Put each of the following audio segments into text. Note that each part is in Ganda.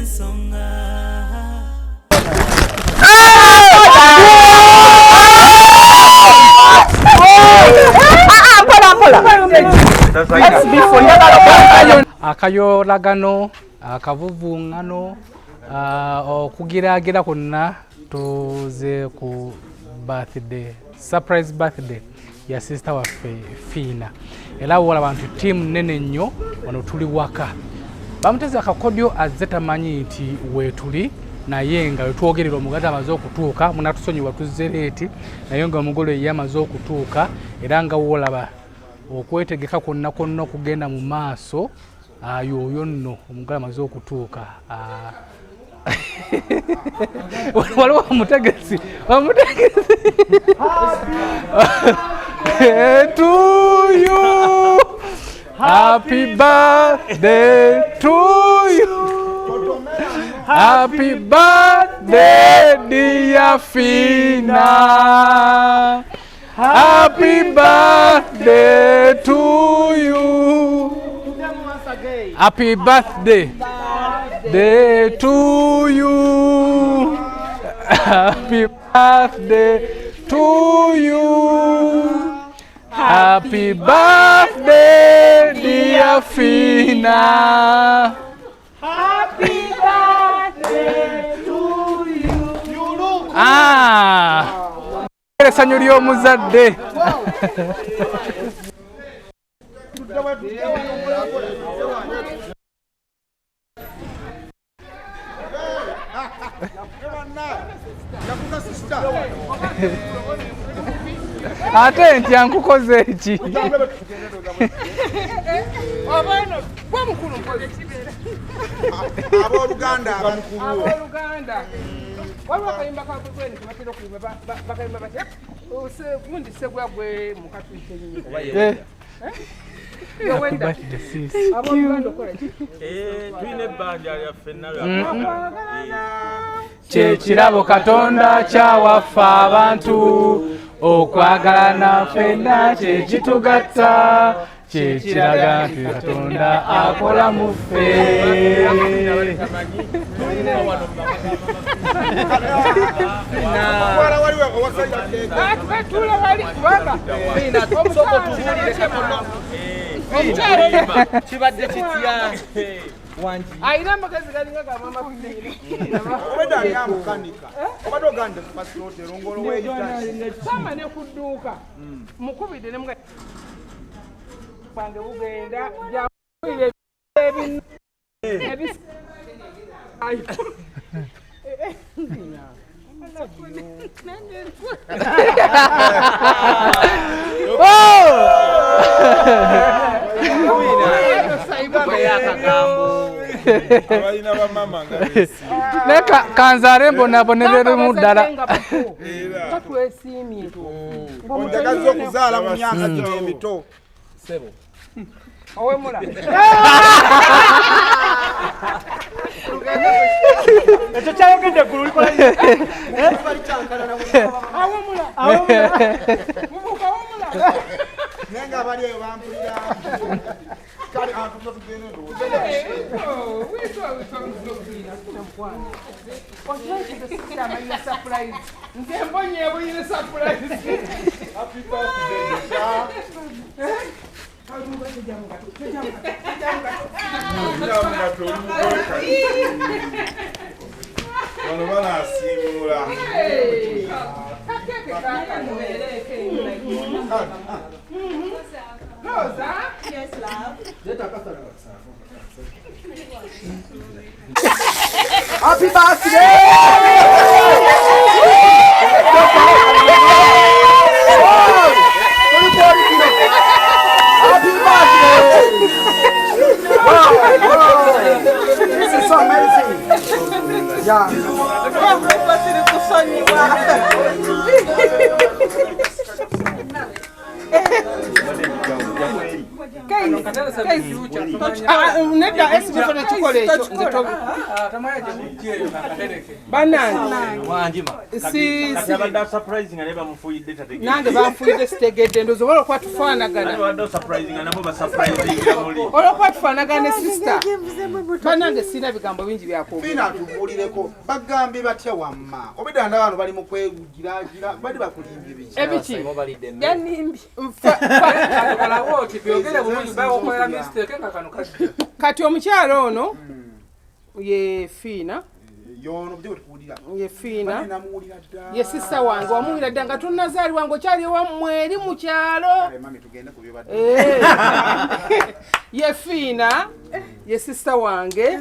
ensonga. Akayolagano, akavuvungano, okugiragira kwonna tuze ku birthday, surprise birthday ya sister waffe Fiina. Era wolaba nti ttiimu nnene nnyo wano tuli waka. Bamuteze akakodyo azze tamanyi nti weetuli, naye nga wetwogerera omugole amaze okutuuka. Munatusonyiwa tuzze late, naye nga omugole ye amaze okutuuka. Era nga wolaba okwetegeka kwonna kwonna okugenda mu maaso, yoyo nno omugole amaze okutuuka. Waliwo omutegesi, omutegesi to you, happy birthday to you, happy birthday dear Fina, happy birthday to you, happy birthday day to you, happy birthday to you, happy birthday dear Fina. Happy birthday to you. Ah, essanyu ly'omuzadde. Ate ntya nkukoze eki? Abooluganda. Abooluganda, waliwo akayimba kagwegweni kebatera okuyimba, bakayimba batya? Gundi segwa gwe mukatwite nnyo. Happy birthday, sis. Abooluganda, okola ki? Tulina ebbanja lyaffe nalyo. Kyekirabo Katonda kyawaffe abantu, okwagalana ffenna kyekitugatta, kyekiraga nti Katonda akola mu ffe. Wala waliwo owasalira keeke. Tuula wali kubanga omukyala Kibadde kitya wangi? Alina amagezi galinga ga mama Fiina. Obadde ani amukanika? Obadde ogande ku pasipoti erongolo weeyita. Sama ne ku dduuka mukubidde ne muga bwange bugenda jakulira ebis. Ayo. Abalina bamama nga beesiimye. Naye kanzaale mbonabonereremu ddala. Era. Twesiimye. Onjagaza okuzaala mu myaka gino emito. Sebo. Owemula. Ekyo kyayogedde eggulu likola. Awemula, mubuuka awemula. Naye nga abali eyo bampulira. Kale abantu tugende ndowooza. Nze mbonyeebuyire surprise. Happy birthday, Joshua. Nga toli mugole kati. Bano banaasiimuula. Kakeeke kaakano. Rosa. Yes, love. Happy birthday! Happy birthday! Wow. This is so amazing. Yeah. Nedda, SB. Tokikola ekyo nze bannange nange banfuuyidde sitegedde ndowooza oba olwokuba tufaanagana olwokuba tufaanagana ne sister bannange sirina bigambo bingi byakwogera. Tubuulireko bagambye batya wamma obedda ndaba bali mu kwegiragira bali bakulimbye biki ebiki Yanimbye. Kati omukyalo ono ye Fiina ye Fiina ye sista wange wamuwulira dda nga tonnazaalibwa ng'okyali ewammwe eri mu kyalo. Ye Fiina ye sista wange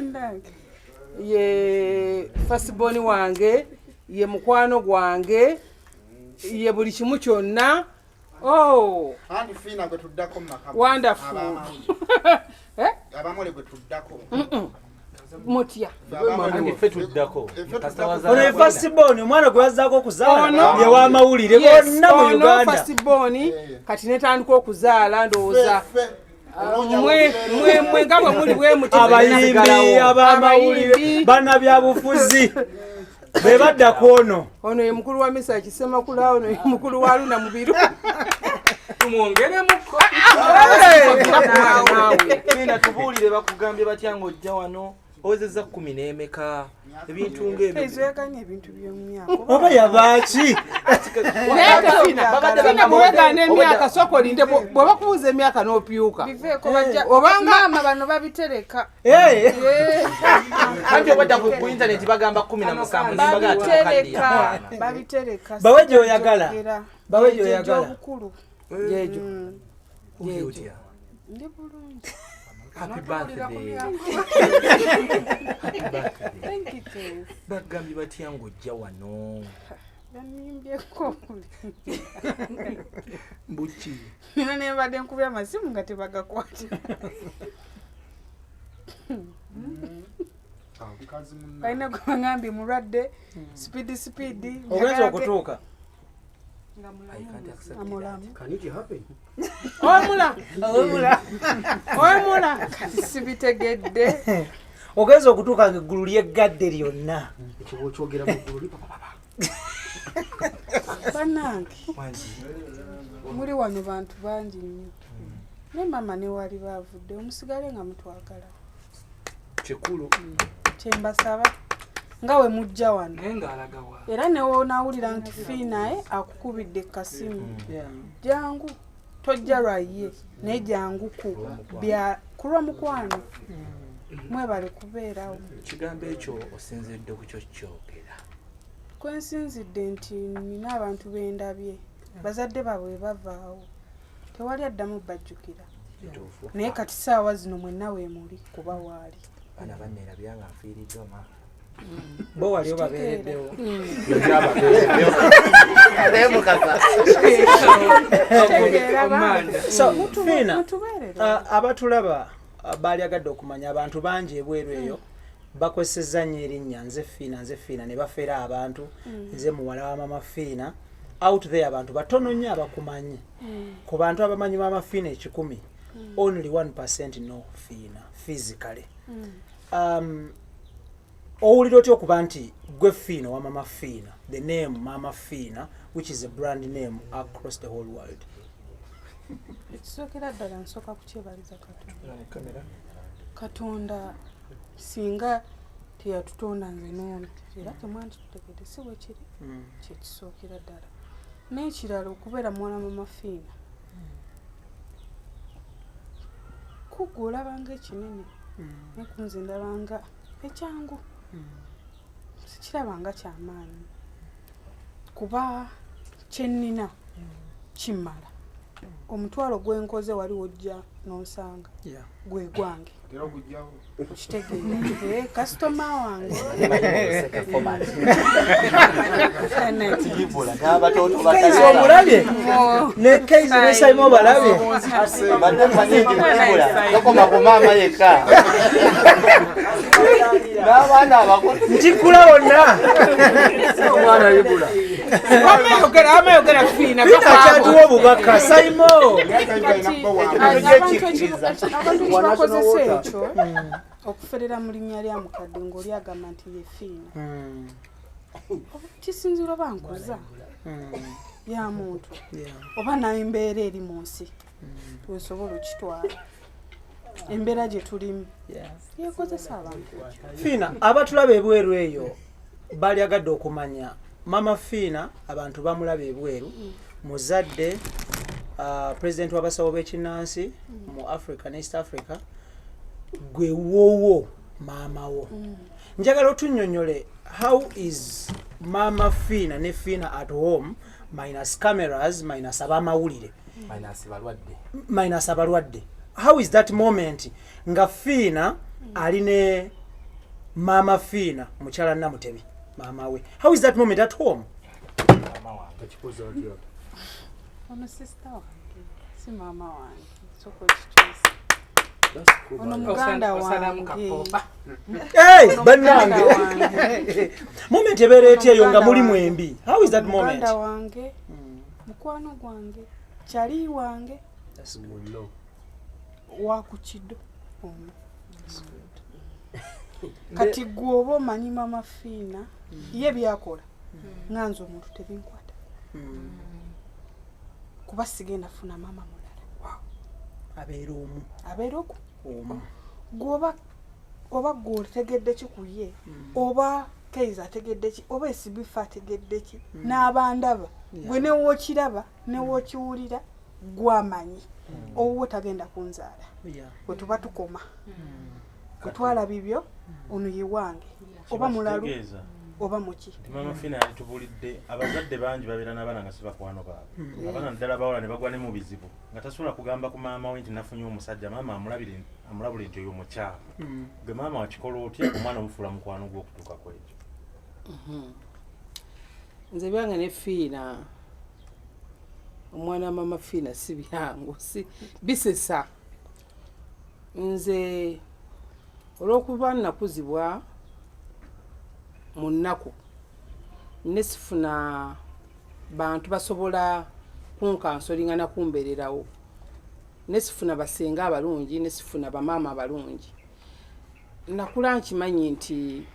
ye firstborn wange ye mukwano gwange ye buli kimu kyonna. Oh, and Fiina gwe tuddako mu maka. Wonderful. Abamole gwe tuddako. Mutya. Ffe tuddako. Ono ye firstborn omwana gwe bazzaako okuzaala ye w'amawulire bonna mu Uganda. Firstborn kati netandika okuzaala ndowooza. Mwe mwe nga bwe muli bwe muti. Abayimbi ab'amawulire bannabyabufuzi be badda ku ono. Ono ye mukulu wa Misa Kisemakula, ono ye mukulu wa Luna Mubiru. Tumwongeremuko. Fiina tubuulire bakugambye batya ng'ojja wano owezezza 10 ebintu ng'ebyo. Ezoyaganya ebintu by'omumyaka. Oba yabaaki? Fiina bwewegaana emyaka sooka olinde bwe bakubuuza emyaka n'opyuka. Biveeko bajja Obanga maama bano babitereka. Anti obadda ku internet bagamba 17 nimbaga ati Babitereka. Babitereka. Bawe gy'oyagala. Bawe gy'oyagala. Gy'obukulu. Gyegyo. Gyegyo. Ndi bulungi. Happy birthday. Happy birthday. Thank you, Tess. Bagambye batya ng'ojja wano. Banimbyeko. Mbuki. Nina ne mbadde nkubya amasimu nga tebagakwata. Balina gwe bangambye mulwadde speed speed. Ogenza okutuuka. Amulamu. Omula. Omula. Kati sibitegedde. Ogenza okutuuka ng'eggulu lyeggadde lyonna. Bannange muli wano bantu bangi nnyo. Ne maama ne wali baavudde omusigale nga mutwagala. Kikulu. Kyembasaba nga we mujja wano. Era ne wonaawulira nti Fiina akukubidde kasimu. Jangu tojja lwa ye naye jangu ku bya kulwa mukwano. Mwebale kubeerawo. Ekigambo ekyo osinziridde ku kyo kyogera. Kwensinzidde nti nina abantu bendabye bazadde baabwe bavaawo tewali addamu bajjukira naye kati saawa zino mwenna weemuli kuba waali. Baana banneerabira nga nfiiriddwa maama. Bo wali obabeereddewo. So Fiina, abatulaba baalyagadde okumanya abantu bangi ebweru eyo bakozesezza nnyo erinnya nze Fiina ne bafera abantu nze muwala wa mama Fiina. Out there abantu batono nnyo abakumanyi. Ku bantu abamanyi mama Fiina 100, only 1% know Fiina physically. Owulira otya okuba nti gwe Fiina wa mama Fiina, the name Mama Fiina, which is a brand name across the whole world? Ekisookera ddala nsooka kukyebaliza Katonda. Katonda singa teyatutonda nze n'ono era temwanditutegedde si bwe kiri kyekisookera ddala. N'ekirala okubeera muwala mama Fiina kugwe olabanga ekinene naye ku nze ndabanga ekyangu sikirabanga kyamaanyi kuba kyennina kimmala. Omutwalo gwenkoze wali wojja n'onsanga gwe gwange okitegeera kasitoma wange. Keizi omulabye ne Keizi ne Simon obalabye tokoma ku maama yekka n'abaana abakulu ntikula bonna Amayogera Fiina akyatuwa obubaka Simon. Abantu ekibakozesa ekyo Okuferera mu linnya lya mukadde ng'oli agamba nti ye Fiina. Kisinziira oba nkuza ya muntu oba n'embeera eri mu nsi wesobola okitwala embeera gye tulimu yekozesa abantu. Fiina, abatulaba ebweru eyo balyagadde okumanya Mama Fiina, abantu bamulaba ebweru, muzadde, president w'abasawo b'ekinnansi mu Africa ne East Africa, gwe wowo maama wo. Njagala otunnyonnyole, how is Mama Fiina ne Fiina at home, minus cameras, minus abamawulire, minus balwadde? Minus abalwadde. How is that moment nga Fiina ali ne Mama Fiina, mukyala Namutebi, maama we? How is that moment at home? Maama wange. Ono sister wange, si maama wange. Soka okikyusa. Ono muganda Osalamu wange. Kakoba. Hey, Ono bannange, muganda wange. Moment ebeera etya eyo nga Muganda muli wange. mwembi? How is that moment? Muganda wange, mukwano gwange, kyali wange wa ku kido ono. Kati gwe oba omanyi Mama Fiina ye byakola nga nze omuntu tebinkwata, kuba sigenda funa maama mulala. Abeera omu. Abeera oku Omu. Gwe oba gwe otegedde ki ku ye, oba Keiza ategedde ki, oba Esibifa ategedde ki, n'abandaba gwe newookiraba newookiwulira gwamanyi owuwo tagenda kunzaala. Bwe tuba tukoma bwe twala bibyo, ono ye wange oba mulalu Kitegeeza oba muki. nti Mama Fina yalitubulidde, abazadde bangi babeera n'abaana nga si bakwano baabwe, abaana naddala bawala, ne bagwa ne mu bizibu nga tasobola kugamba ku maama we nti nafunye omusajja. Maama amulabire, amulabule nti oyo mukyala. Gwe maama wakikola otya omwana omufuula mukwano gwe okutuuka ku ekyo? Nze byange ne Fiina, omwana wa Mama Fiina, si byangu, si bisesa. Nze olw'okuba nakuzibwa mu nnaku ne sifuna bantu basobola kunkansolinga nakumbeererawo, ne sifuna basenga abalungi, ne sifuna bamaama abalungi, nakula nkimanyi nti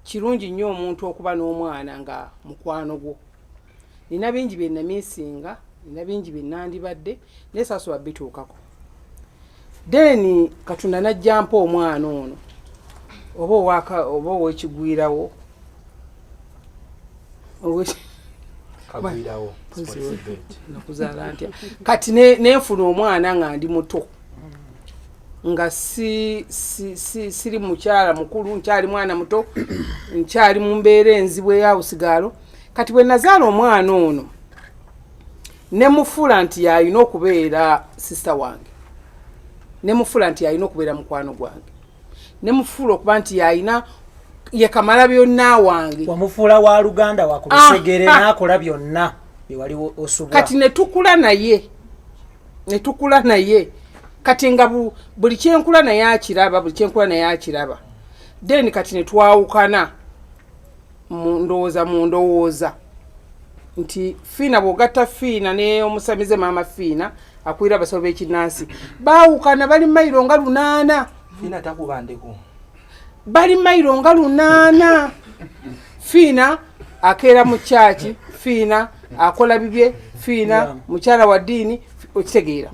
kirungi nnyo omuntu okuba n'omwana nga mukwano gwo. Nina bingi bye namisinga, nina bingi bye nandibadde naye saasobola bituukako. Then Katonda najja mpa omwana ono, oba owaka oba owekigwirawo. Kagwirawo. Nakuzaala ntya kati nenfuna omwana nga ndi muto, nga si, si, si, siri mukyala mukulu, nkyali mwana muto, nkyali mu mbeera enzibu eyawusigaalo. Kati bwe nazaala omwana ono nemufuula nti yalina okubeera sister wange, nemufuula nti yalina okubeera mukwano gwange, nemufuula okuba nti yalina yekamala byonna wange. Wamufuula wa luganda wa ku lusegere. Ah, ah. N'akola byonna byewali osubwa. Kati netukula naye, netukula naye kati nga buli kyenkula naye akiraba, buli kyenkula naye akiraba. Then kati netwawukana mu ndowooza, mu ndowooza nti Fiina, bw'ogatta Fiina ne omusamize Maama Fiina akwira abasawo b'ekinnansi, baawukana bali mayiro nga 800. Fiina takuba ndeku? Bali mayiro nga 800. Fiina akeera mu kyaki, Fiina akola bibye, Fiina mukyala wa ddiini, okitegeera?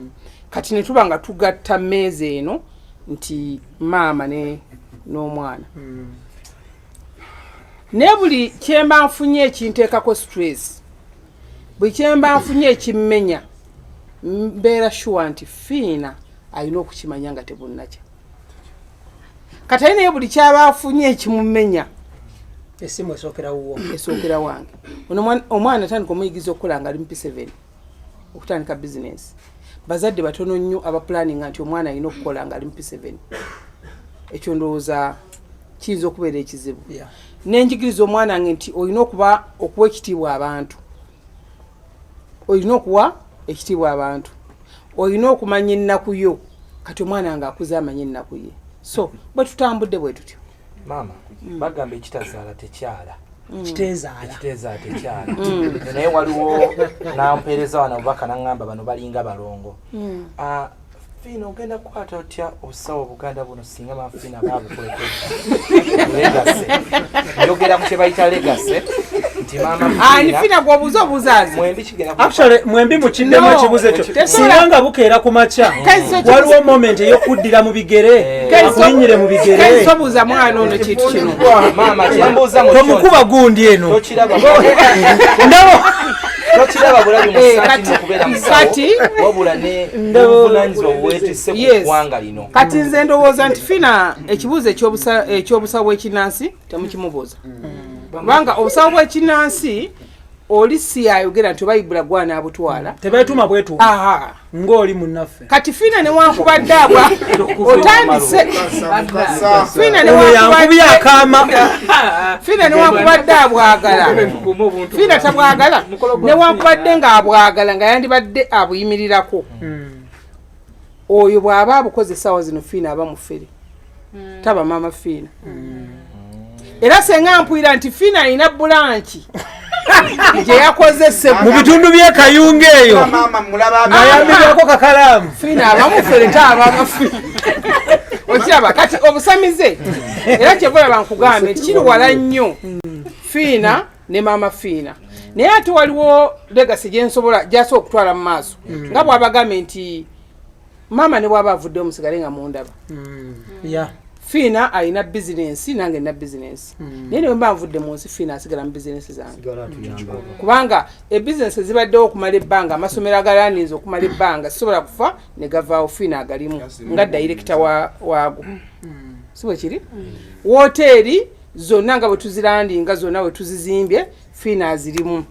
Kati ne tuba nga tugatta mmeeza eno nti maama ne n'omwana, naye buli kyemba nfunye ekinteekako stress, buli kyemba nfunye ekimmenya, mbeera sure nti Fiina alina okukimanya nga tebunnakya. Kati ali naye buli kyaba afunye ekimumenya, Esimu esookera wuwo. Esookera wange. Ono omwana atandika omuyigiza okukola nga ali mu P7, okutandika bizinesi. Bazadde batono nnyo abapulaninga nti omwana alina okukola nga ali mu P7. Ekyo ndowooza kiyinza okubeera ekizibu. Nenjigiriza omwana wange nti olina okuba okuwa ekitiibwa abantu, olina okuwa ekitiibwa abantu, olina okumanya ennaku yo. Kati omwana wange akuze amanye ennaku ye, so bwe tutambudde bwe tutyo. Maama, bagamba ekitazaala tekyala. Kiteezaala. Ekiteezaala tekyala. Naye waliwo nampeereza wano obubaka naŋŋamba bano balinga balongo. Ah, Fiina ogenda kukwata otya obusawo Obuganda buno singa mafiina babukulekeza legacy? Njogera ku kye bayita legacy nti maama Ani Fiina gwobuuza obuuzaazi? Mwembi kigenda. Actually, mwembi mukiddemu No. ekibuzo ekyo. Tesobola- Singa nga bukeera ku makya, waliwo moment ey'okuddira mu bigere, akulinnyire mu bigere. Kaiso buuza mwana ono kintu kino. Maama, kyembuuza mu Tomukuba gundi eno. Tokiraba. Ndabo. Tokiraba bulabi mu Eh, ssaati n'okubeera musawo, wabula ne n'obuvunaanyizibwa bweweetisse ku ggwanga lino. Kati nze ndowooza nti Fiina ekibuuzo ekyobusawo bw'ekinansi temukimubuuza, kubanga obusawo bw'ekinansi oli si ayogera nti obayibula gwanaabutwala. Tebeetuma bwetuuma. Aha. Ng'oli munnaffe. Kati Fiina newankubadde abwa otandise, Fiina Ono yankubye akaama. Fiina newankubadde abwagala, Fiina tabwagala, newankubadde ng'abwagala nga yandibadde abuyimirirako, oyo bw'aba abukoze essaawa zino, Fiina aba mufere, taba maama Fiina. Era senga mpwira nti Fiina alina branch gye yakoze mu bitundu by'e Kayunga eyo Maama mulaba. ng'ayambibwako kakalaamu. Fiina abamufere, taaba Fiina. Okiraba kati obusamize? Era kyeva olaba nkugambe nti kiri wala nnyo Fiina ne maama Fiina. Naye ate waliwo legacy gyensobola gyasobola okutwala mu maaso, nga bw'abagambye nti maama ne bw'aba avuddeyo musigale nga mundaba. Fiina alina bizinensi, nange nina bizinensi, naye ne bwe mba nvudde mu nsi, Fiina asigala mu bizinensi zange, kubanga ebizinensi ezibaddewo okumala ebbanga, amasomero agalaninze okumala ebbanga, sisobola kufa ne gavaawo. Fiina agalimu nga dayirekita waago, si bwe kiri? Woteeri zonna nga bwe tuzirandinga, zonna bwe tuzizimbye, Fiina azirimu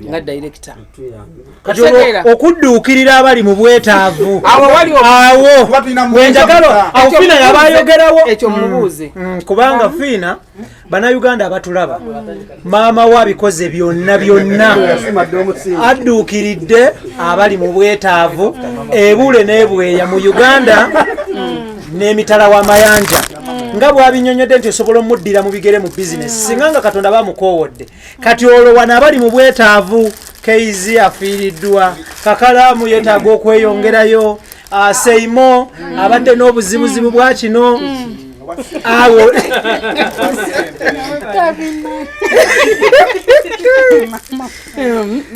nga dayirekita. Kati olwo okudduukirira abali mu bwetaavu Awo wali awo wenjagala awo Ekyo Fiina mubuuze. yaba ayogerawo. Ekyo mubuuze. Kubanga Fiina, Bannayuganda abatulaba, maama we abikoze byonna byonna, adduukiridde abali mu bwetaavu ebule n'ebweya mu Uganda n'emitala w'amayanja, nga bw'abinyonyodde nti osobola omuddira mu bigere mu bizinesi singa nga Katonda bamukoowodde. Kati olwo wano abali mu bwetaavu, Keizi afiiriddwa, Kakalaamu yeetaaga okweyongerayo, Seimo abadde n'obuzibuzibu bwa kino awo.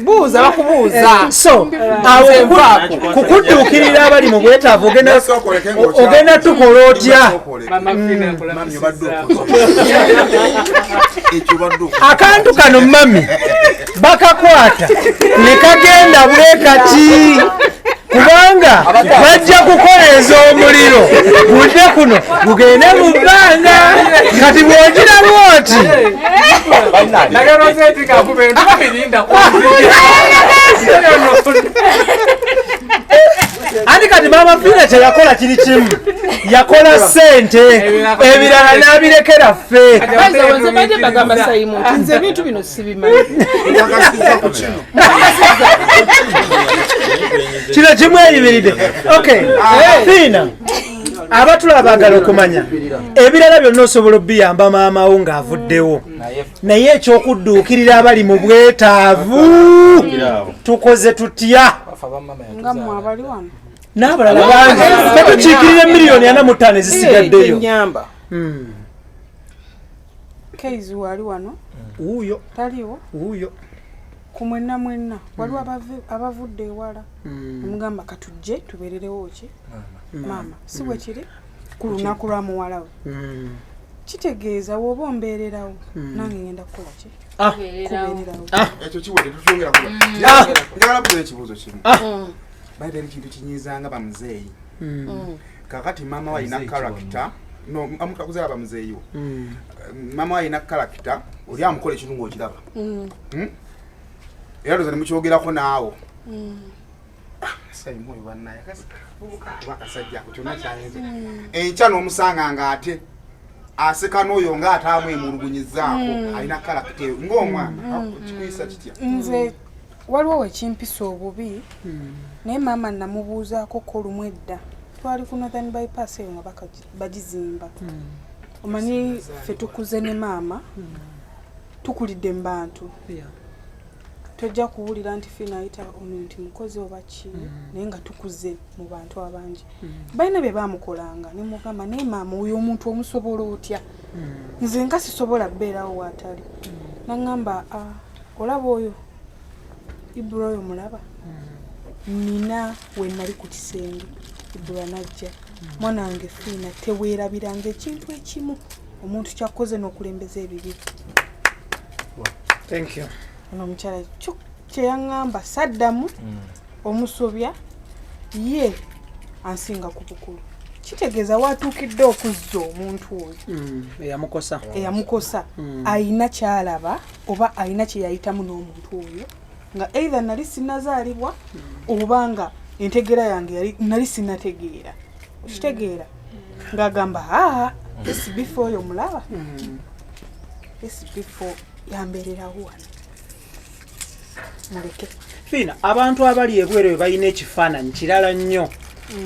Buuza, bakubuuza. So awo kukudduukirira abali mu bwetaavu, ogenda tukola otya? Mami, obadde ekyo obadde Akantu kano mami bakakwata ne kagenda bwe kati, kubanga bajja kukoleeza omuliro gudde kuno gugende mu bbanga. Kati bw'ogiramu oti Naga Rosette kakuba entuba. Anti kati maama Fiina kyeyakola kiri kimu, yakola ssente, ebirala n'abirekera ffe. Bayiza, nze badde bagamba Sayimu nti nze ebintu bino sibimanyi. Kino kimweyimiridde. Okay, Fiina, abatulaba baagala okumanya ebirala byonna osobola obiyamba maama wo ng'avuddewo, naye ekyokudduukirira abali mu bwetaavu tukoze tutya? Nga mmwe abali wano. N'abalala bangi tetukiikirira 45 million ezisigaddeyo. Nyamba. Keizi wali wano. Wuuyo. Taliwo. Wuuyo. Ku mwenna mwenna waliwo abavudde ewala omugamba katujje tubeererewo ki maama, si bwe kiri? Ku lunaku lwa muwala we, kitegeeza woba ombeererawo, nange ngenda kukola ki? Kubeererawo. Ekyo kiwedde, tukyongera kuba. Njagala buuza ekibuuzo kimu. Bayita eri kintu kinyizanga bamuzeeyi. Kakati maama we alina character, no omuntu akuzaala bamuzeeyi wo, maama we alina character, oli amukola ekintu ng'okiraba. Era ndoza nemukyogerako naawo. Sayimu oyo bannaye kuba akasajja ako kyonna kyayinza enkya n'omusanga ng'ate aseka n'oyo ng'ate amwemulugunyizaako, alina character eyo ng'omwana, kikuyisa kitya? Nze waliwo wekimpisa obubi, naye maama namubuuzaako ko lumu edda, twali ku Northern Bypass eyo nga bagizimba. Omanyi ffe tukuze ne maama, tukulidde mu bantu. Tojja kuwulira nti Fiina ayita ono nti mukozi oba ki, naye nga tukuze mu bantu abangi. Balina bye baamukolanga ne mugamba, naye maama oyo omuntu omusobola otya? Nze nga sisobola bbeerawo waatali. Naŋŋamba, olaba oyo Ibra oyo mulaba? Nina we nali ku kisenge, Ibra n'ajja. Mwana wange Fiina, teweerabiranga ekintu ekimu omuntu kyakkoze n'okulembeza ebibi. Thank you. Ono omukyala kyo kye yaŋŋamba saddamu omusobya ye ansinga ku bukulu. Kitegeeza watuukidde okuzza omuntu oyo eyamukosa, eyamukosa ayina kyalaba oba ayina kye yayitamu n'omuntu oyo nga either nali sinnazaalibwa oba nga entegeera yange yali nali sinnategeera. Okitegeera ng'agamba aa SB4 oyo mulaba, SB4 yambeererawo wano, muleke. Fiina, abantu abali ebweru bwe balina ekifaananyi kirala nnyo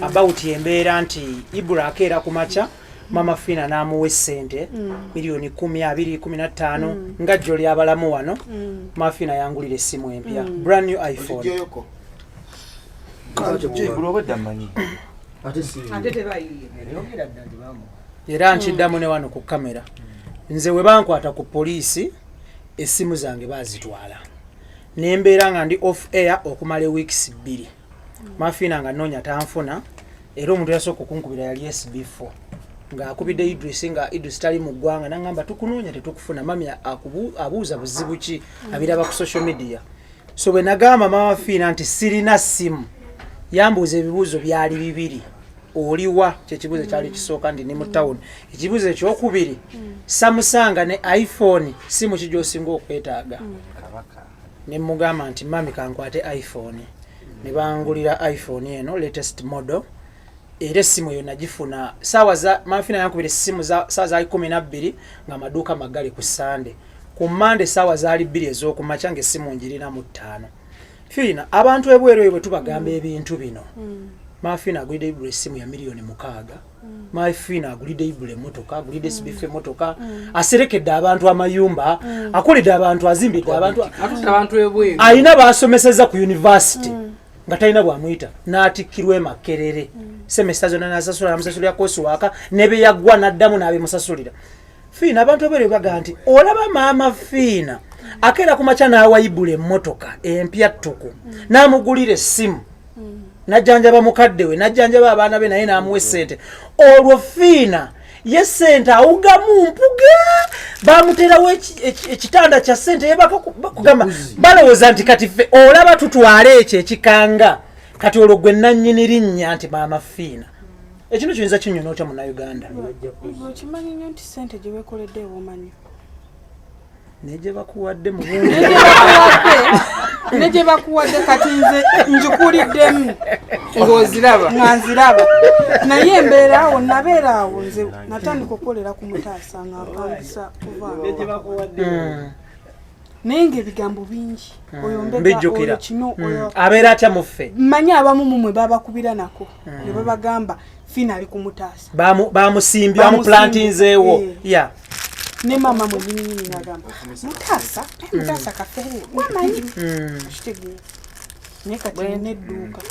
about embeera nti Ibra akeera ku makya, mama Fiina n'amuwa essente miliyoni 10, 20, 15 nga jjo lyabalamu wano. Mama Fiina yangulira essimu empya, brand new iPhone. Ogijjeyoko. Ibra obwedda mmanyi. Ate tebayiye. Era nkiddamu ne wano ku kamera, nze we bankwata ku poliisi essimu zange baazitwala, nembeera nga ndi off air okumala eweeks 2. Mafiina nga noonya tanfuna, era omuntu yasooka okunkubira yali SB4 ng'akubidde Idris, nga Idris tali mu ggwanga, naŋŋamba tukunoonya tetukufuna, mami abuuza buzibu ki, abiraba ku social media. So bwe nagamba mama Fiina nti sirina ssimu, yambuuza ebibuuzo byali bibiri: oliwa? Kyekibuuzo kyali kisooka, nti ni mu tawuni. Ekibuuzo ekyokubiri, Samsung ne iPhone simu ki gyosinga okwetaaga? Ne mugamba nti mami kankwate iPhone, ne bangulira iPhone eno latest model. Era essimu eyo nagifuna saawa za mafina yankubira essimu saawa zaali 12 nga amaduuka maggale ku Sande. Ku Mande saawa zaali 2 ez'okumakya nga essimu njirina mu 5. Fiina, abantu ebweru eyo bwe tubagamba ebintu bino, Mafina agulidde Ibula essimu ya miliyoni 6, Mafina agulidde Ibula emmotoka, agulidde SBF emmotoka, aserekedde abantu amayumba, akoledde abantu, azimbidde abantu, atutte abantu ebweru, alina basomeseza ku university nga talina bwamuyita, n'atikkirwa e Makerere semester zonna nasasula, namusasulira course work ne byeyaggwa n'addamu n'abimusasulira. Fiina, abantu ebweru baga nti olaba maama Fiina akeera ku makya n'awa Ibula emmotoka empya ttuku, n'amugulira essimu, najjanjaba mukadde we, najjanjaba abaana be, naye n'amuwa essente. Olwo Fiina ye sente awugamu mpuga, bamuterawo ekitanda kya sente yebaka kugamba balowooza nti kati ffe olaba tutwale ekyo ekikanga. Kati olwo gwe nannyini linnya nti maama Fiina, ekintu kiyinza kinyona otya Munnayuganda? Okimanyi nnyo nti sente gye weekoledde ewomanyo. Naye gye bakuwadde mu bungi. Ne gye bakuwadde, kati nze njikuliddemu ng'oziraba. Nga nziraba, naye embeera awo nabeera awo, nze natandika okukolera ku Mutaasa nga mpangisa kuva awo, naye ngaebigambo bingi, oyo mbega, Mbijjukira. oyo kino, oyo Abeera atya muffe? Mmanyi abamu mumwe babakubira nako ne babagamba Fiina ali kumutaasa. Bamusimbye, bamuplantinzeewo. Eh. Ya. Ne maama mwenyininyini nagamba Mutaasa, eh, Mutaasa kafeere wamanyi kitegeera, naye kati nina edduuka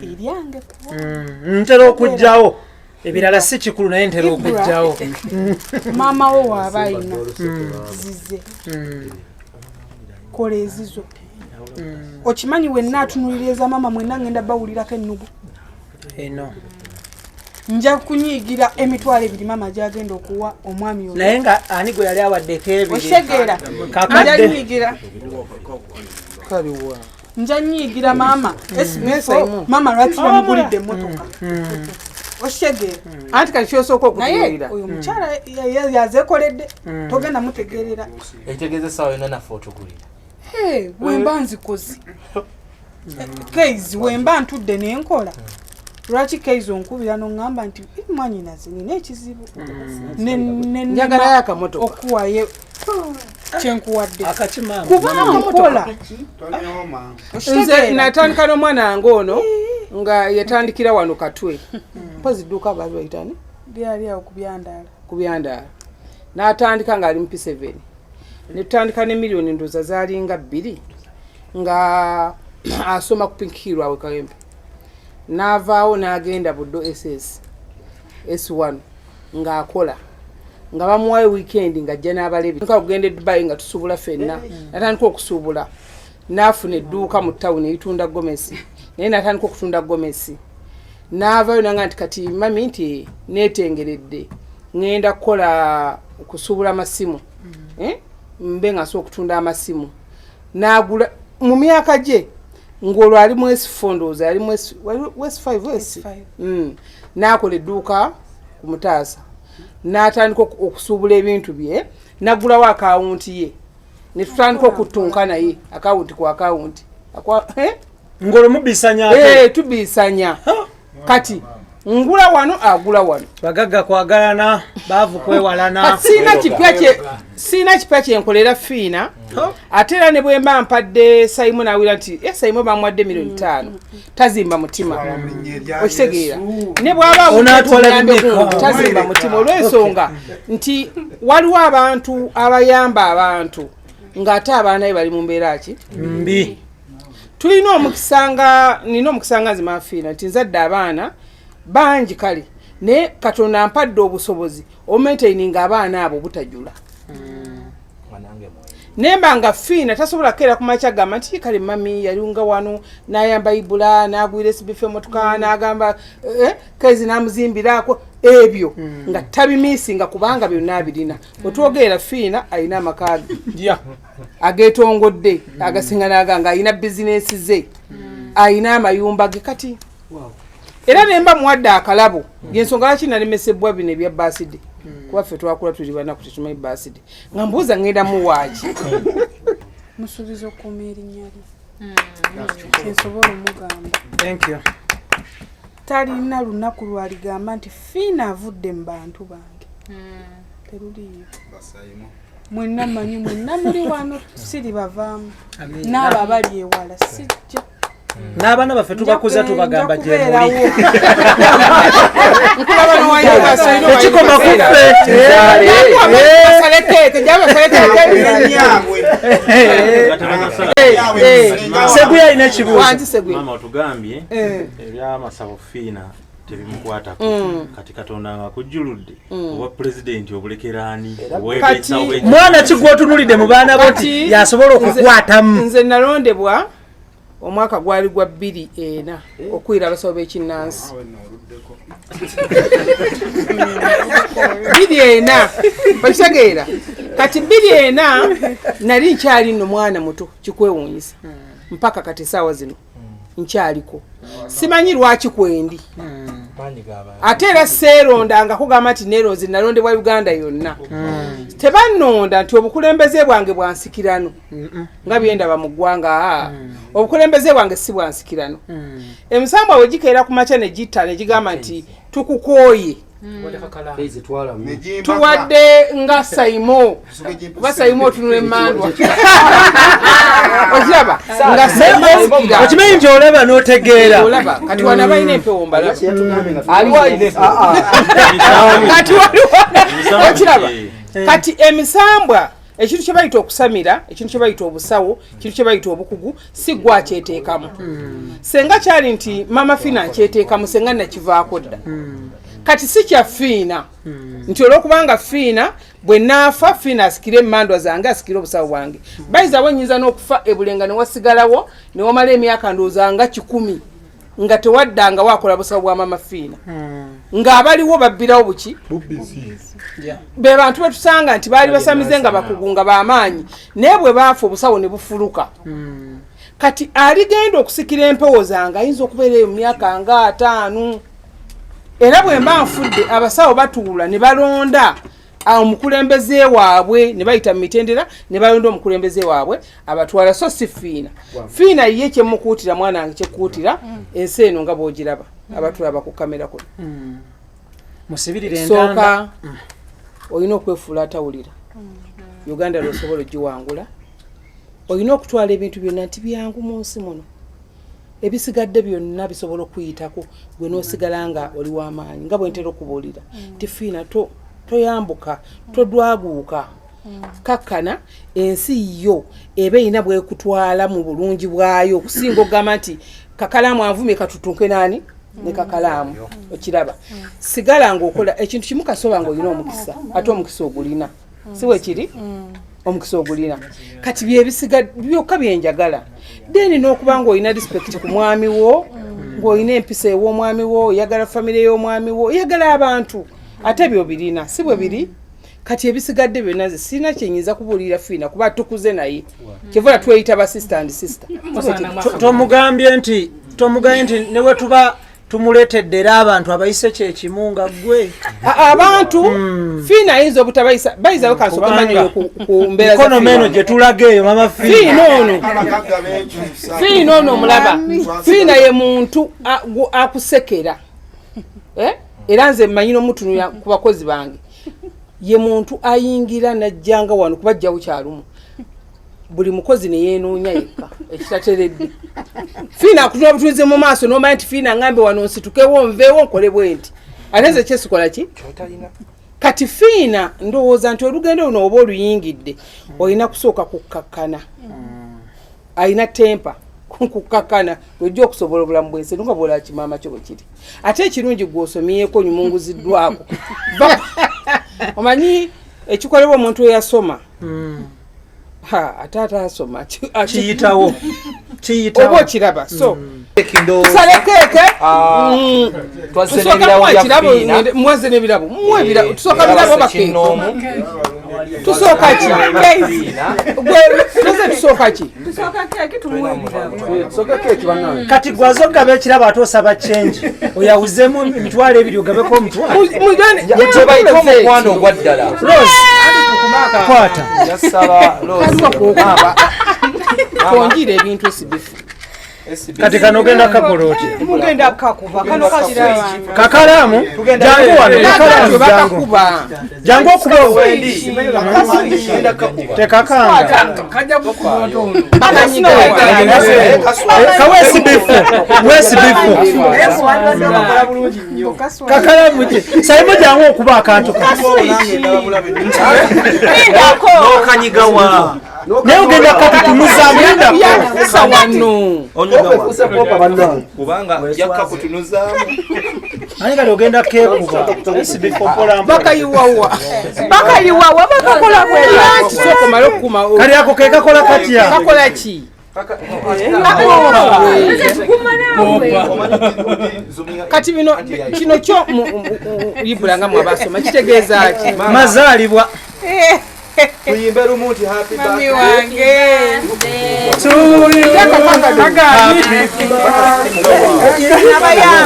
eryange kuba Ntera okugjawo ebirala si kikulu, naye ntera Ibra. okugjawo. Maama wo waaba ayina zize, kola ezizo. Okimanyi wenna atunulira eza maama, mwenna ngenda bawulirako ennugu. Eno. Nja kunyiigira 20,000 maama gyagenda okuwa omwami oyo. Naye nga ani gwe yali awaddeko ebiri? Okitegeera, nja Kakadde. nyiigira. Kaliwa? Nja nyiigira maama. Nesaimu. Maama lwaki bamugulidde emmotoka? Okitegeera? Anti kati kyosooka Naye okutunuulira oyo omukyala yazeekoledde, togenda mutegeerera. Ekitegeeza essaawa yonna naffe otugulira. Hey, wemba nzikoze keizi, wemba ntudde nenkola, lwaki keizi onkubira noŋŋamba nti "Eh, mwanyinaze nina ekizibu?" Njagalayo akamotoka. Okuwayo kyenkuwadde Akakimaama. kuba nkola. Tonyooma. Nze natandika n'omwana wange ono nga yatandikira wano Katwe, mpozi dduuka baali bayitani? Lyali awo ku Byandaala. Ku Byandaala. N'atandika ng'ali mu P7, ne tutandika ne miliyoni ndowooza zaalinga 2. Nga asoma ku Pink Hill awe Kawempe, n'avaawo n'agenda Buddo SS S1 ng'akola, nga bamuwayo weekend ng'ajja n'abalebi okugenda e Dubai, nga tusuubula ffenna. Natandika okusuubula, n'afuna edduuka mu tawuni eritunda gomesi, naye natandika okutunda gomesi. N'avaayo nanga nti, "Kati mami," nti, "neetengeredde, ŋŋenda kukola kusuubula masimu, eh? Mbe nga nsobola okutunda amasimu." N'agula mu myaka gye ng'olwo ali mu S4, ndowooza yali mu S5 S. S5. N'akola edduuka ku Mutaasa, n'atandika okusuubula ebintu bye, n'aggulawo akawunti ye, ne tutandika okuttunka naye akawunti ku akawunti. Eh? Ng'olwo mubisanya? Eh, tubiisanya. Kati ngula wano, agula wano. Bagagga kwagalana, baavu kwewalana. Kati siina kipya kyenkolera Fiina. Ate era ne bwe mba mpadde Saimu, nawira nti e Saimu bamuwadde miliyoni 5, tazimba mutima, okitegeera? Ne bw'aba Onaatwala awulira bimeka? tazimba mutima, olw'ensonga nti waliwo abantu abayamba abantu ng'ate abaana be bali mu mbeera ki? Mbi. Tulina omukisa, nga nina omukisa nga nze Fiina nti nzadde abaana bangi, kale naye Katonda ampadde obusobozi omaintaininga abaana abo obutajula. Naye mba nga Fiina tasobola kukeera ku makya gamba nti, "Kale mami yalunga wano n'ayamba Ibula, n'agwira esibifa emotoka, n'agamba kezi n'amuzimbiraako," ebyo nga tabimiisinga, kubanga byonna abirina. Bwetwogerera, Fiina alina amaka ge ageetongodde agasinga naga, nga alina bizinesi ze, alina amayumba ge. Kati era nemba muwadde akalabo, yensonga lwaki nalemesebwa bino ebya birthday, kuba ffe twakula tuli banaku, tetumanyi birthday, nga mbuuza ngenda muwaaki. Musuubiza okukuuma erinnya lye, kyensobola omugamba. Thank you. Talina lunaku lwaligamba nti Fiina avudde mu bantu bange, teruliiyo. Mwenna manyi, mwenna muli wano, siribavaamu. Amiina. N'abo abali ewala sijja. N'abaana baffe tubakuza, tubagamba gye muli. Nkulaba nowayo. Tekikoma ku ffe. Basale keeke, jaba basale keeke. Seguya alina ekibuuzo. Wangi, Seguya. Maama, otugambye ebyamasabo Fiina tebimukwatako. Kati Katonda nga akujjuludde obwa pulezidenti, obulekeraani? Mwana ki gwotunulidde mu baana bo nti yasobola okukwatamu? Nze nalondebwa omwaka gwali gwa 2004 okwira abasawo b'ekinnansi, 2004, okitegeera? Kati 2004 nali nkyali nno mwana muto, kikwewuunyisa, mpaka kati esaawa zino nkyaliko, simanyi lwaki kwendi. Ate era seerondanga kugamba nti neeronze, nalondebwa Uganda yonna. Tebannonda nti obukulembeze bwange bwansikirano nga byendaba mu ggwanga. Aa, obukulembeze bwange si bwansikirano. Emisambwa bwe gikeera ku makya ne gitta ne gigamba nti tukukooye, tuwadde nga Saimo, kuba Saimo otunula emandwa, okiraba nga Saimo asikira. Okimanyi nti olaba n'otegeera. Olaba kati wano abalina empewo mbalaba. Aliwo alina. Kati waliwo, okiraba kati emisambwa, ekintu kye bayita okusamira, ekintu kye bayita obusawo, ekintu kye bayita obukugu, si gwe akyeteekamu. Senga kyali nti Mama Fiina nkyeteekamu, senga nakivaako dda. Kati si kya Fiina nti olwokubanga Fiina bwe naafa, Fiina asikire emandwa zange, asikire obusawo bwange. Bayizawo nyinza n'okufa ebulenga ne wasigalawo ne wamala emyaka ndowooza nga 100 nga tewaddanga wakola busawo bwa Mama Fiina, ng'abaliwo babbirawo buki. Be bantu betusanga nti baali basamize nga bakugu nga bamaanyi, naye bwe baafa obusawo ne bufuluka. Kati aligenda okusikira empewo zange ayinza okubeera eyo mu myaka nga 50. Era bwe mba nfudde, abasawo batuula ne balonda omukulembeze waabwe, ne bayita mu mitendera ne balonda omukulembeze waabwe abatwala, so si Fiina. Fiina ye kyemukuutira, mwana wange, kyekuutira ensi eno nga bw'ogiraba, abatulaba ku kamera kuno, Musibirire entanda. Sooka olina okwefuula atawulira. Uganda lwosobola ogiwangula, olina okutwala ebintu byonna nti byangu mu nsi muno, ebisigadde byonna bisobola okuyitako, gwe n'osigala nga oli w'amaanyi. Nga bwe ntera okubuulira nti Fiina toyambuka, todwaguuka. Kakkana, ensi yo eba erina bwekutwala mu bulungi bwayo okusinga okugamba nti kakalaamu anvumye katutunke naani ne kakalaamu. Okiraba, sigala ng'okola ekintu kimu, kasoba ng'olina omukisa, ate omukisa ogulina, si bwe kiri? Omukisa ogulina, kati byebisiga byokka byenjagala. Then n'okuba ng'olina respect ku mwami wo, ng'olina empisa ew'omwami wo, oyagala famire y'omwami wo, oyagala abantu, ate byobirina, si bwe biri? Kati ebisigadde byonna nze sirina kyenyinza kubuulira Fiina, kuba tukuze naye, kyevula tweyita ba sister and sister. Tomugambye nti ne bwe tuba tumuleetedde era abantu abayise kyekimu nga ggwe? Abantu Fiina ayinza obutabayisa bayizawo, kansooka manyoyo ku mbeera za Economy eno Fiina. gye tulaga eyo, mama. Fiina ono, Abagagga beekyusa. Fiina ono omulaba, Fiina ye muntu akusekera. Eh? Era nze mmanyi n'omutunulira ku bakozi bange, ye muntu ayingira najjanga wano kubajjawo kyalumu, buli mukozi neyeenoonya yekka ekitateredde. Fiina akutunula butunzi mu maaso n'omanya nti Fiina ngambe wano nsitukewo, nveewo, nkole bwe nti, ate nze kyesikola ki. Kati Fiina ndowooza nti olugendo luno oba oluyingidde, olina kusooka kukkakkana, alina temper, kukkakkana lwojja okusobola obulamu bwensi nga bwolaba kimaama kyo bwe kiri. Ate ekirungi gw'osomyeko, nyumunguziddwako. Omanyi ekikolebwa omuntu eyasoma, ha, ate ataasoma Kiyitawo, kiyitawo. Oba okiraba, so tusale keeke. Twazze Tusooka n'ebirabo muwa bya ekirabo, Fiina. Muwazze n'ebirabo, muwe ebirabo. Tusooka birabo oba keeke? Tusooka ki? Gwe tuze, tusooka ki? Tusooka keeki, tumuwe ebirabo. Kati gwaze okugaba ekirabo ate osaba change, oyawuzeemu 20,000, ogabeko omutwalo. Kyebayita omukwano ogwa ddala. Rose, kwata. Yasaba Rose. Twonjire ebintu esibifu. Kati kano ogenda kakola otya? Mugenda kakuba kano kasira. Kakalaamu, jangu wano, kakalaamu, jangu. Bakakuba. Jangu okuba, tekakanga. Kawesibifu, wesibifu, kakalamu ki? Saimu, jangu okuba akantu. Nokanyigawa? Naye ogenda katutunuzaamu, lindako. Yakusa wano. Kubanga yakkakutunuzaamu. Naye kati ogenda kekuba esibifu mpola mpola. Bakayiwawa. Bakayiwawa, bakakola bwe. Kisooka omale okukuma. Kati ako ke kakola katya? Kakola ki? Kati bino, kino kyo ibula nga mwabasoma, kitegeeza ki? Mazaalibwa. Tuyimbe lumu nti happy Mami birthday. wange.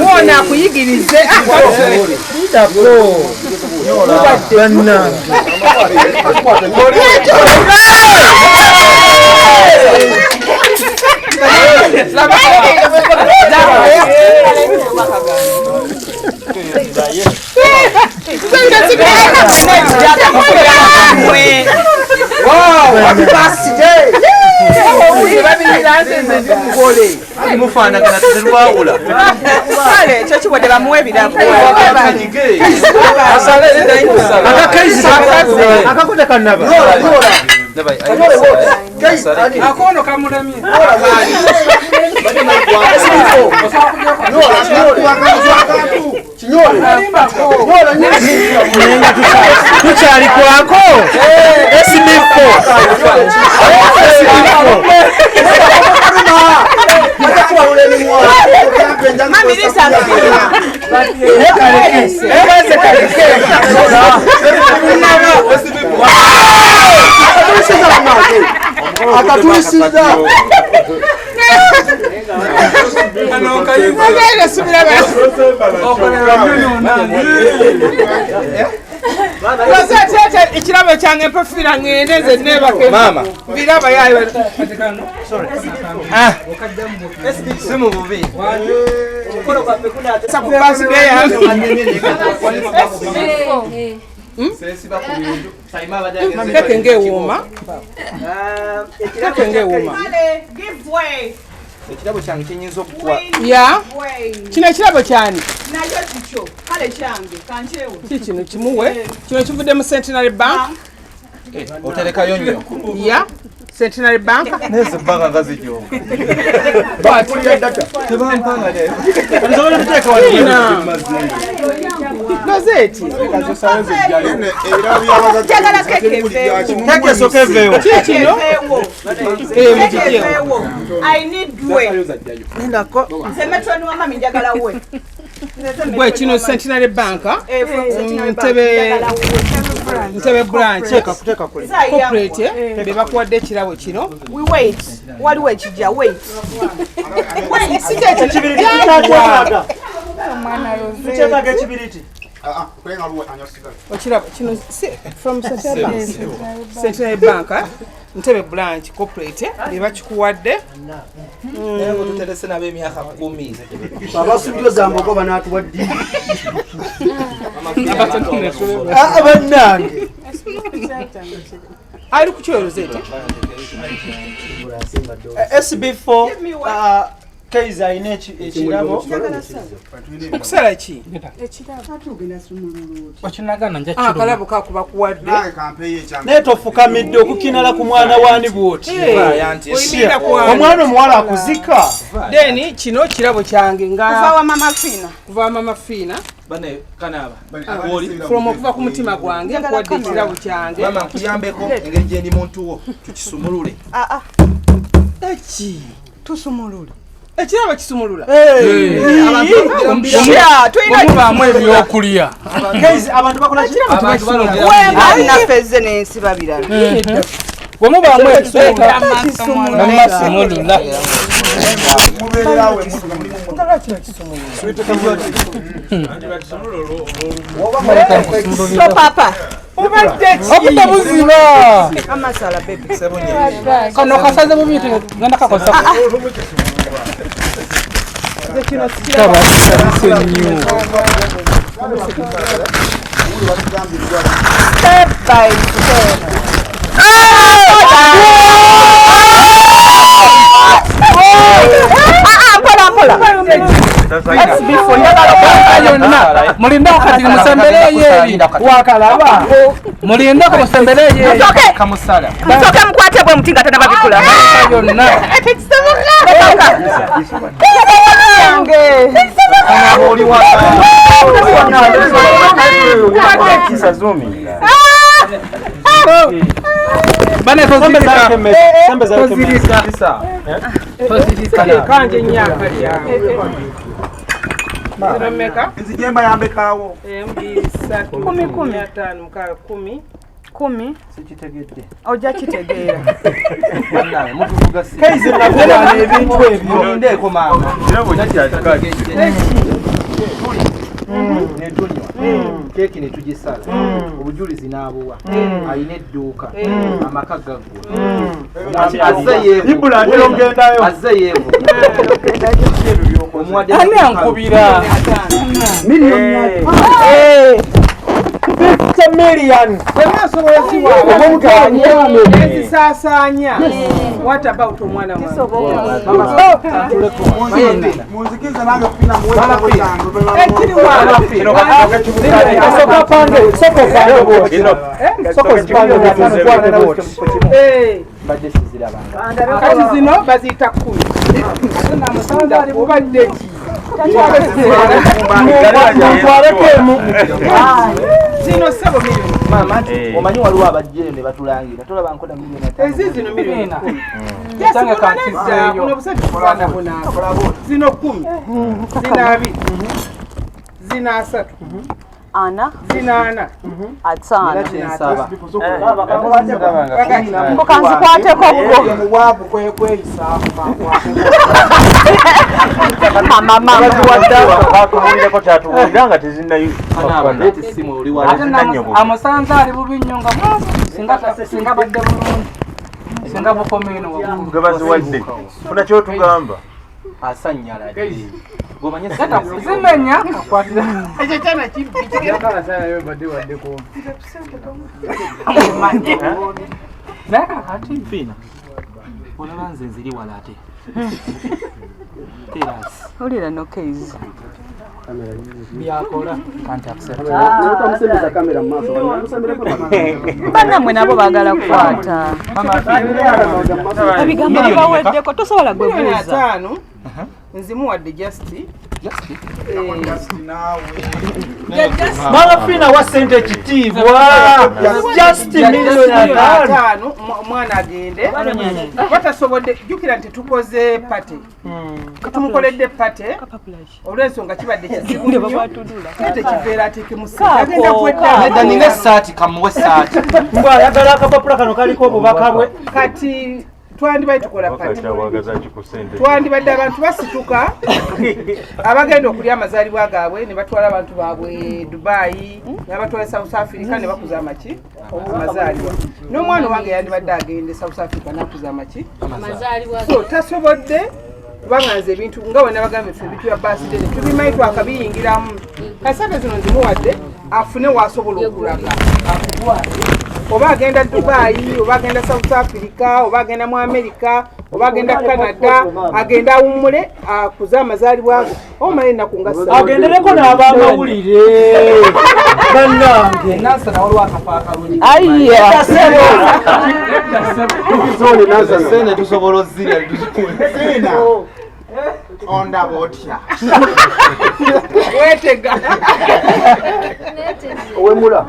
Wona akuyigirize. Lindako, bannange. Wow, happy birthday! Mufaanagana, terwawula. Kale ekyo kiwadde, bamuwe ebirabo. Akakaizi akako tekanaba. Akono kamulemye. Naye nga tukyali kwako SB4. Mami, lisa. Naye kaleke, ekaze kaleke. Akatulisiza. Agenda subira. Lwaki ate ekirabo kyange mpafiira, ngende nze neebake. Maama. Biraba yayo. Si mu bubi. Ku birthday yange. Keke ng'ewooma, keke ng'ewooma. Give way. Ekirabo kyange kyenyinza okukuwa. Ya, kino ekirabo kyani? Nakyo kikyo, kale kyange kankyewe. Ki kino kimuwe, kino kivudde mu Centenary Bank. Oterekayo nnyo. Ya Centenary Bank. Neze banka ngazijo. Tebampanga ne. Nzobola kuteeka wano. Gazeti. Keke soka eveewo. Kikino? I need we. Nze metro wa mami njagala we. Gwe kino Centenary Bank. Ntebe branch. Corporate be bakuwadde ekirabo kino. We wait. Waliwo ekijja wait. Wait, si kyekyo Tukyetaaga ekibiriti. Okirabo kino from Centenary Bank. Centenary Bank Ntebe branch corporate be bakikuwadde. Naye tuterese nabo emyaka 10. Abasubyo zambogo banaatuwa ddi? Bannange. Ali ku kyoyozete. SB4 Kaiza alina ekirabo. Okusala ki? Okinagana nja kiruma. Akalabo kakubakuwadde. Naye tofukamidde okukinala ku mwana wani bw'oti. Omwana omuwala akuzika. Then kino kirabo kyange nga kuva wa Mama Fina. Kuva wa Mama Fina. Bane kanaba. From okuva ku mutima gwange nkuwadde ekirabo kyange. Mama nkuyambeko engeri gye ndi muntu wo tukisumulule. Eki tusumulule. Ekirabo kisumulula. Mubaamu ebyokulya. Abantu bakola ki? Wenga naffe n'ensi babirala. Bwe mubaamu ebyokulya musumulula. So papa. Obudde buziba. Amasala baby. Kano kasaze bubi ngenda kakozesa. Step by step. Mpola mpola. Mulindako kati musembereyo eri. Wakalaba. Mulindako musembereyo eri. Kamusala. Musoke mukwate bwe mutinga tena babikula. Yonna. Bana tozirika. Tozirika. Kanje nyaka lyange. Ziromeka. Nzijemba yambekawo. 10, 10, 5, 6, 10. 10. Sikitegedde. Ojja kitegeera. Bannange mutuvuga si. Kaize nakugaana ebintu ebyo. Mulindeeko maama. Ne tunywa. Keeki ne tugisala. Obujulizi n'abuwa. Alina edduuka. Amaka gaggwa. Azze yeevu. Ani ankubira? Million. 50 million. Ezisaasaanya. What about omwana wange? Munzikize nange Fina muwe ekirabo kyange. Ekiri wano. Soka pange, soko pange bw'oti. Soko zipange bw'oti. Mbadde sizirabanga. Kati zino baziyita 10. Obadde ki? Mutwaleko emu. Zino sebo milioni. Maama nti omanyi waliwo abajjeyo ne batulangira tolaba nkola milioni 5. Ezi zino milioni 10. Yes, kuno busente kufaanana. Zino 10. Zino 2. Zino 3. 4. Zino 4. 5. Mbuka nzikwateko Batubuulireko kyatubuulira nga tezinnayo. Amusanze ali bubi nnyo nga singa badde bulungi. Singa bukoma eno waggulu. Gwe baziwadde. Funa ky'otugamba. Asannyalade. Zimenya akwatira. Ekyo kyana kibbi Naye kakati Fina. Olaba nze nziri wala ate. Terasi. Wulira no case. Byakola. Can't accept. Bannamwe nabo baagala kukwata. Ebigambo bibaweddeko, tosobola gwe Miliyoni buuza. 50 nzimuwadde just. Mama Fina wa sente ekitiibwa. Just miliyoni 50. 50, omwana agende batasobodde. Jjukira nti tukoze party, tumukoledde party olw'ensonga kibadde kizibu nnyo, naye tekiveera ateekemu ssente, agenda kwedda. Nedda, nina essaati, kamuwe essaati. Mbw ayagala akapapula kano kaliko obubaka bwe. Kati twandibadde tukola party, Wakakyawagaza ki ku ssente? Twandibadde abantu basituka abagenda okulya amazaalibwa gaabwe ne batwala abantu baabwe Dubayi, ne batwala South Africa ne bakuza amaki amazaalibwa. N'omwana wange yandibadde agende South Africa n'akuza amaki, so tasobodde kubanga nze ebintu nga we nabagambye, ffe ebintu bya birthday tetubimanyi, twakabiyingiramu. Kasente zino nzimuwadde afune waasobola okulaga akutwale, oba agenda Dubayi, oba agenda South Africa, oba agenda mu America, oba agenda Canada, agende awummule akuze amazaalibwa go, omala ennaku nga 3. Agendereko n'abamawulire bannange. Nansana waliwo akafo akalungi. Ayiya. Sente tusobola ozirya. Fiina, ondaba otya? Weetega. Owemula.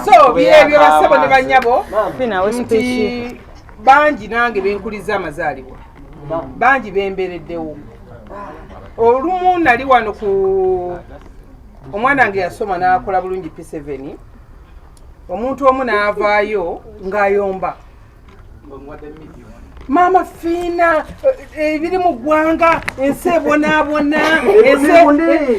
So byebyo, basebo ne banyabo, Fina, we nti speech. bangi nange benkuliza amazaalibwa, bangi bembereddewo. Olumu nali wano ku omwana wange yasoma n'akola bulungi P7, omuntu omu n'avaayo ng'ayomba, "Maama Fiina, ebiri mu ggwanga, ensi ebonaabona, ensi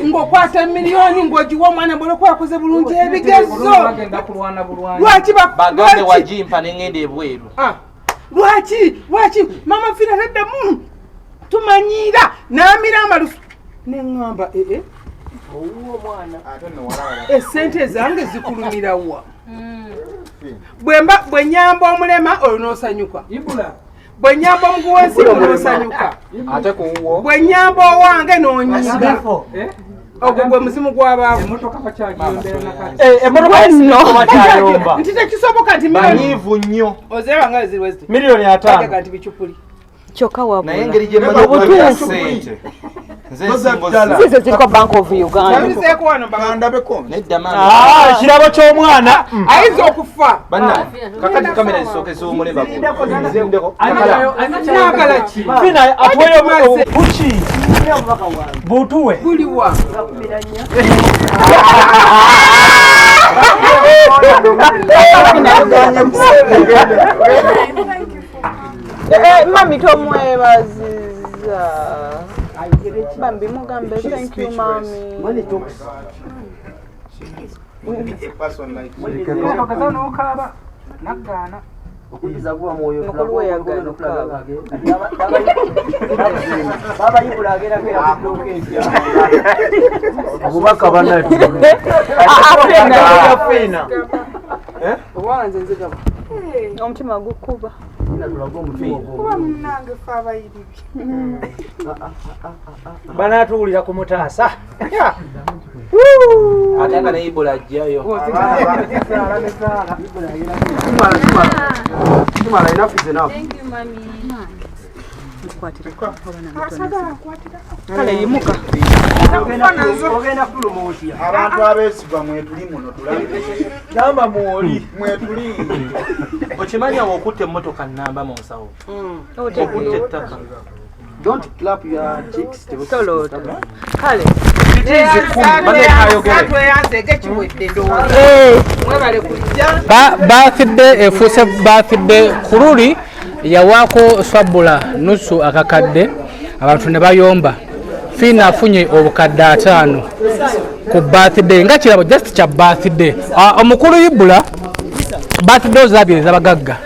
ng'okwata miliyoni ng'ogiwa omwana bwolwokuba yakoze bulungi ebigezo." Bagenda kulwana bulwanyi. Lwaki Bagambe wagimpa nengenda ebweru. Ah, lwaki Maama Fiina taddamu tumanyiira n'amira amalusu? Neŋŋamba, ee, Ate nno walaba. Esente zange zikulumirawa? Bwemba bwe nyamba omulema olwo n'osanyuka, bwe nyamba omugu w'ensigo n'osanyuka, Ate kuwuwo. bwe nyamba owange n'onyiga. Ogwo gwe muzimu gw'abaavu. Emmotoka bakyayomba. Nti tekisoboka nti miliyoni Banyiivu nnyo. Oziraba nga ziri weziti Miliyoni 50. Bajaga nti bicupuli. Kyokka Naye engeri wabula. gye mmanyi okulabira ssente, nze ensingo Zizo ziriko Bank of Uganda. Nabizeeko wano. Kandabeko. Nedda Ah, maama. Ekirabo ky'omwana. Ayinza okufa. Banna kakati kamera zisooke z'omulema. Nagala ki? Fina atuweyo buki butuwe. Buliwa? Eh, mami tomwebaziza. Bambi mugambe thank you, mami. Money talks. Person like N'okaaba naggaana. Okuyiza guba mwoyo. Mukulu we yagaana okukaaba. Babayibula ageragera kudduuka empya. Obubaka bannaye. Fina. Oba nze nzigaba. Omutima gukuba. Kuba munnange fe abayiribi. Banaatuwulira ku mutaasa. Ate nga ne Ibola ajjayo. Kimala, enough is enough. Asagala nkwatirako. Kale yimuka. Ogenda fuluma otya? Abantu abeesigwa mwetuli muno, tulabe. Gamba mwoli. Mwetuli. Okimanyi awo okutta emmotoka nnamba mu nsawo, okutta ettaka. Don't clap your cheeks. Toloota. Kale. Tweyanzeege, kiwedde ndowooza. Mwebale kujja. Birthday efuuse birthday. Ku luli yawaako swabula nusu akakadde, abantu ne bayomba. Fiina afunye obukadde 50 ku birthday nga kirabo just kya birthday. Ah, omukulu Ibula, birthday ozabye ez'abagagga,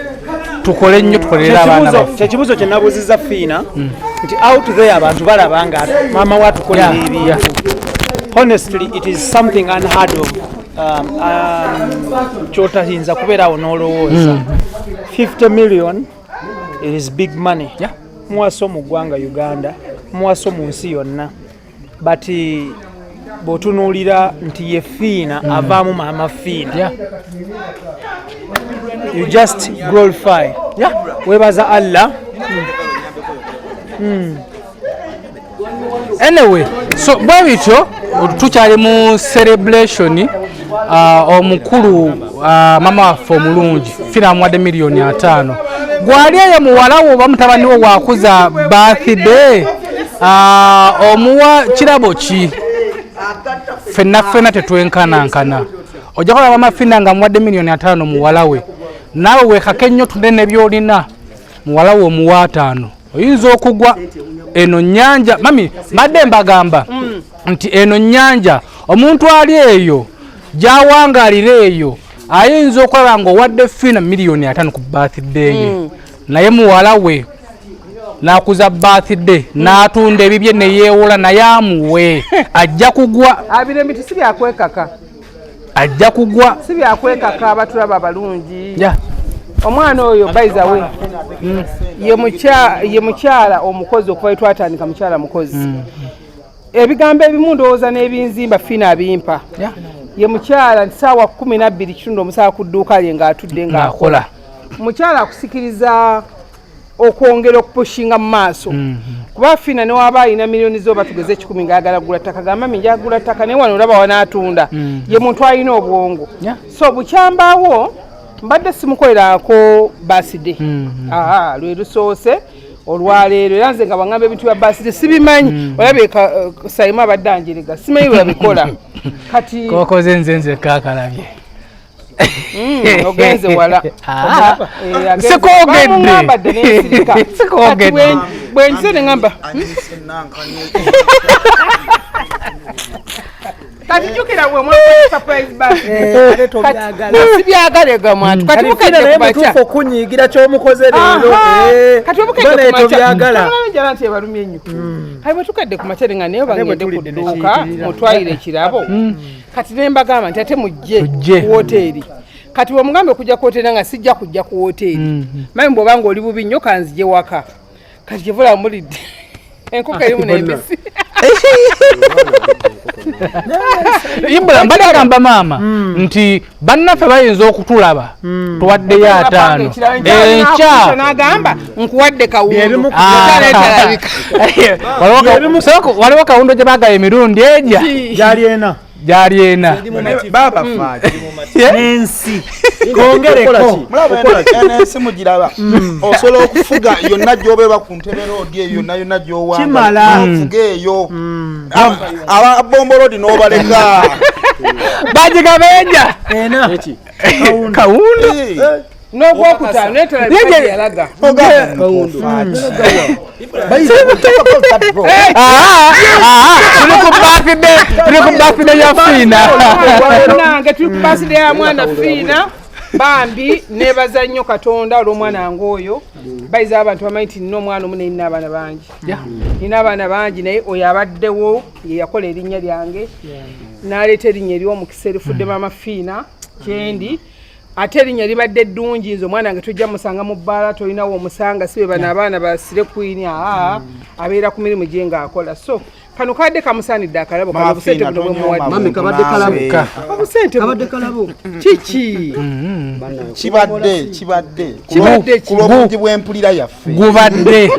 tukole nnyo, tukolere abaana baffe. Kyekibuzo kye nabuuzizza Fiina nti out there abantu balaba nga maama we atukolera ebintu. Honestly, it is something unheard of, kyotayinza kubeerawo n'olowooza. 50 million, it is big money. Muwaso mu ggwanga Uganda, muwaso mu nsi yonna, but Bw'otunuulira nti ye Fiina avaamu Maama Fiina, you just glorify, weebaza Allah. Anyway, so bwe bityo tukyali mu celebration. Omukulu, mama waffe omulungi Fiina amuwadde 5 miliyoni. Gwali eyo muwala wo oba mutabani wo wakuza birthday, omuwa kirabo ki? Ffenna ffenna tetwenkanankana. Ojja kulaba mama Fiina nga amuwadde 5 miliyoni muwala we, naawe weekake nnyo tunene byolina, muwala we omuwa 5, oyinza okugwa eno nyanja. Mami, madde mbagamba nti eno nyanja, omuntu ali eyo gyawangalira eyo ayinza okulaba nga owadde Fiina 5 miliyoni ku birthday ye, naye muwala we nakuza birthday n'atunda ebibye neyeewola, naye amuwe, ajja kugwa. Abiro emiti si byakwekaka. Ajja kugwa. Si byakwekaka, abatulaba abalungi. Omwana oyo, by the way, ye mukyala omukozi okuva we twatandika, mukyala mukozi. Ebigambo ebimu ndowooza n'ebinzimba Fiina abimpa. Ye mukyala nti saawa 12:15 omusaala ku dduuka lye ng'atudde ng'akola. Mukyala akusikiriza okwongera okupushinga mu maaso, kuba Fiina newaba alina miliyoni zo batugeze 100 ng'ayagala kugula ttaka, gamba mi njagala kugula ttaka, naye wano olaba wanaatunda. Ye muntu alina obwongo. So bukyambaawo mbadde simukolerako birthday, aa lwe lusoose olwaleero, era nze nga baŋŋamba ebintu bya birthday sibimanyi. Olabye Saimu abadde anjerega, simanyi bwe babikola kati. Kokoze nze nzekka akalabye. Ogenze wala. Ah. Eh, Sikoogedde. Bamuŋŋamba dde nensirika. Sikoogedde. Kati bwe nzize ne ŋŋamba, kati jjukira bwe mwakoze surprise birthday. Kati sibyagala gamwatu kati Kati bukedde Fiina naye ku makya. mutuufu okunyiigira ky'omukoze leero. Aha. Eh, Kati obukedde bo naye ku makya tobyagala. Tolaba enjala nti ebalumye nnyo. Kati bwe tukadde ku makya nga naye Ate bwe bangende ku tulidde ne dduuka kiyitirira. mutwalire ekirabo. Kati ne mbagamba nti ate mujje Tujje. ku woteeri. Kati bwe mugambe okujja ku woteeri, nga sijja kujja ku woteeri, mami bw'oba nga oli bubi nnyo kanzije waka. Kati kyevula mulidde enkoko erimu n'embisi. Ibula mbadde agamba maama nti bannaffe bayinza okutulaba tuwaddeyo 50 enkya. N'agamba nkuwadde kawundu. Ah. Talabika. Waliwo kawundo gye bagaba emirundi ejja. Gyali ena. Gyali ena. Baba faaki. N'ensi kongereko. Mulaba ensi mugiraba, osobola okufuga yonna gyobeera ku ntebe roodi eyo yonna yonna gyowanga. Kimala. Ofuga eyo aba Bombo Road n'obaleka. Bagigaba ejja. Ena. Kawundo. N'ogwokutaano naye talabika gye yalaga. Tuli ku birthday, tuli ku birthday ya Fiina. Nange tuli ku birthday ya mwana Fiina. Bambi nebaza nnyo Katonda olw'omwana wange oyo. Bayiza abantu bamanyi nti nina omwana omu, naye nina abaana bangi, nina abaana bangi, naye oyo abaddewo ye yakola erinnya lyange n'aleeta erinnya ery'omukisa erifudde Maama Fiina kyendi, ate erinnya libadde ddungi. Nze omwana wange tojja musanga mu bbaala, tolinawo omusanga, si be bano abaana basire kwini, aa abeera ku mirimu gye ng'akola. So kano kabadde kamusaanidde akalabo kano, obusente buno bwemuwadde. Mami, kabadde kalabo. Obusente Kabadde kalabo. Kiki? Kibadde kibadde. Kibadde ki? Ku lw'obulungi bw'empulira yaffe. Gubadde.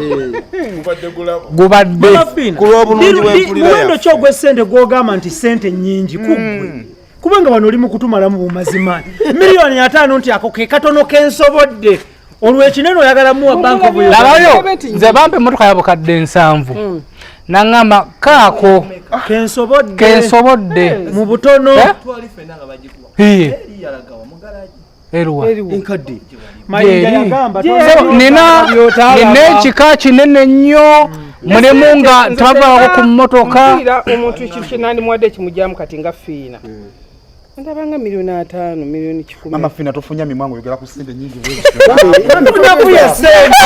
Gubadde. Ku lw'obulungi bw'empulira Muwendo yaffe. ki ogw'essente gw'ogamba nti sente nnyingi ku ggwe, kubanga wano oli mu kutumalamu bumazima, 5 miliyoni nti ako ke katono kensobodde, olwekinene oyagala muwa Bank of Uganda? Labayo nze bampa emmotoka ya 70,000, naŋŋamba kaako kensobodde. Kensobodde. Mu butono. Eh? Eruwa? Enkadde. Mayinja yagamba So, nina ekika kinene nnyo, mulimu nga tebavaako ku mmotoka. Mpulira omuntu ekintu kyenandimuwadde ekimugyamu kati nga Fiina ndabanga 5 miliyoni, 100 miliyoni. Mama Fina, tofunya mimwangu, oyogera ku ssente nyingi. Tunakuya sente.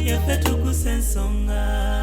Yaffe tukusa ensonga.